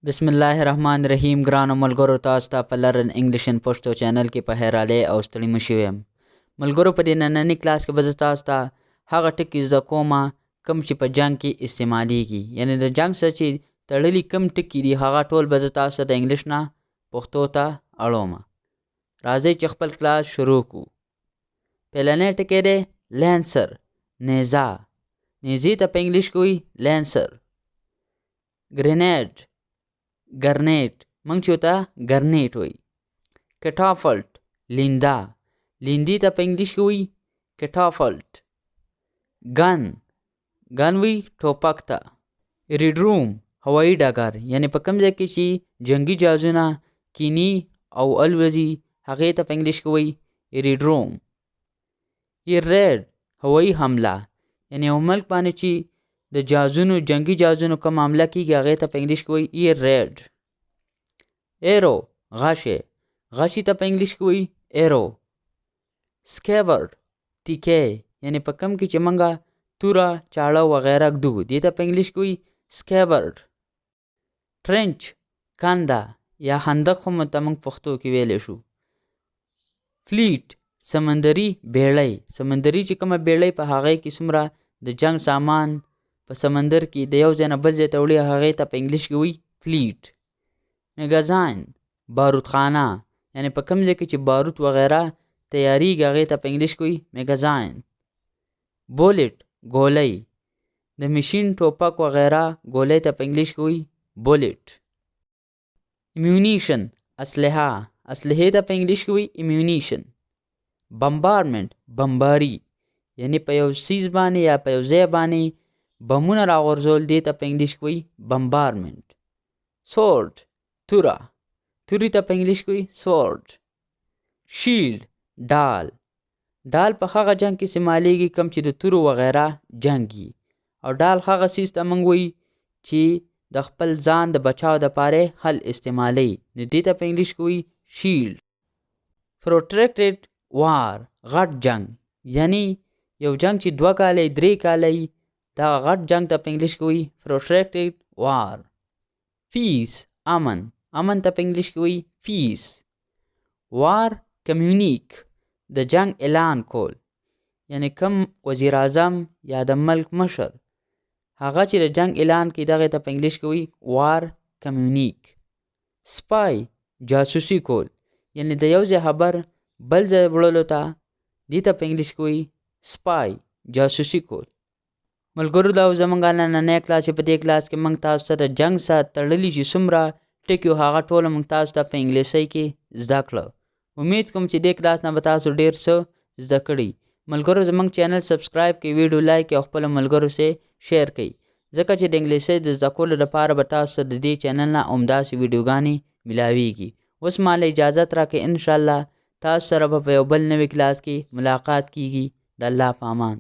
بسم الله الرحمن الرحیم. ګرانو ملګرو، تاسو ته په Learn English in Pashto channel کې په خیر راغلئ او ستړي مه شوي یم. ملګرو، په دې ننني کلاس کې به زه تاسو ته هغه ټکي زده کوم کوم چې په جنګ کې استعمالیږي، یعنې د جنګ سره چې تړلي کوم ټکي دي، هغه ټول به زه تاسو ته د انګلیش نه پښتو ته اړوم. راځئ چې خپل کلاس شروع کړو. پیلنی ټکی دی lancer، نیزه. نیزې ته په انګلیش کې وایي lancer. Grenade، ګرنیټ، موږ چې ورته ګرنیټ وایي. Catapult، لینده. لیندې ته په انګلیش کې وایي catapult. Gun، gun وایي ټوپک ته. Aerodrome، هوایي ډګر، یعنې په کوم ځای کې چې جنګي جهازونه کیني او الوزي، هغې ته په انګلیش کې وایي aerodrome. Air raid، هوایي حمله، یعنې یو ملک باندې چې د جهازونو، جنګي جهازونو کوم حمله کیږي، هغې ته په انګلیش کې وایي air raid. Arrow، غشی. غشي ته په انګلیش کې وایي arrow. Scabbard، تیکی، یعنې په کوم کې چې موږ توره، چاړه وغیره ږدو، دې ته په انګلیش کې وایي scabbard. Trench، کنده یا خندق هم ورته موږ پښتو کې ویلی شو. Fleet، سمندري بیړۍ. سمندري چې کومه بیړۍ په هغې کې څومره د جنګ سامان په سمندر کې د یو ځای نه بل ځای ته وړي، هغې ته په انګلیش کې وایي fleet. Magazine، بارودخانه، یعنې په کوم ځای کې چې باروت وغیره تیاریږي، هغې ته په انګلیش کې وایي magazine. Bullet، ګولۍ. د مشین، ټوپک وغیره ګولۍ ته په انګلیش کې وایي bullet. Ammunition، اسلحه. اسلحې ته په انګلیش کې وایي ammunition. Bombardment، بمباری، یعنی په یو څیز باندې یا په یو ځای باندې بمونه راغورځول، دې ته په انګلیش کې وایي bombardment. Sword، توره. توري ته په انګلیش کې وایي sword. Shield، ډال. ډال په هغه جنګ کې استعمالیږي کوم چې د تورو وغیره جنګ وي، او ډال هغه څیز ته موږ وایي چې د خپل ځان د بچاو دپاره حل استعمالوي، نو دې ته په انګلیش کې وایي shield. Protracted war، غټ جنګ، یعنی یو جنګ چې 2 کاله، 3 کاله، دا غټ جنګ ته په انګلیش کې وایي protracted war. Peace، امن. امن ته په انګلیش کې وایي peace. War communique، د جنګ اعلان کول، یعنی کوم وزیر اعظم یا د ملک مشر هغه چې د جنګ اعلان کوي، دغه ته په انګلیش کې وایي war communique. Spy، جاسوسي کول، یعنی د یو ځای خبر بل ځای وړلو ته، دې ته په انګلیش کې وایي spy، جاسوسي کول. ملګرو، دا زمونږ نننی کلاس چې په دې کلاس کې موږ تاسو ته د جنګ سره تړلي چې څومره ټکي، هغه ټول موږ تاسو ته په انګلیسۍ کې زده کړه. امید کوم چې دې کلاس نه به تاسو ډیر څه زده کړي. ملګرو، زمونږ channel subscribe کړئ، ویډیو لایک او خپل ملګرو سره share کړئ، ځکه چې د انګلیسۍ د زده کولو لپاره به تاسو ته د دې چینل نه همداسې ویډیوګانې ملاویږي. اوس ماله اجازت راکړئ. انشاءالله تاسو سره به په یو بل نوي کلاس کې ملاقات کیږي. د الله په امان.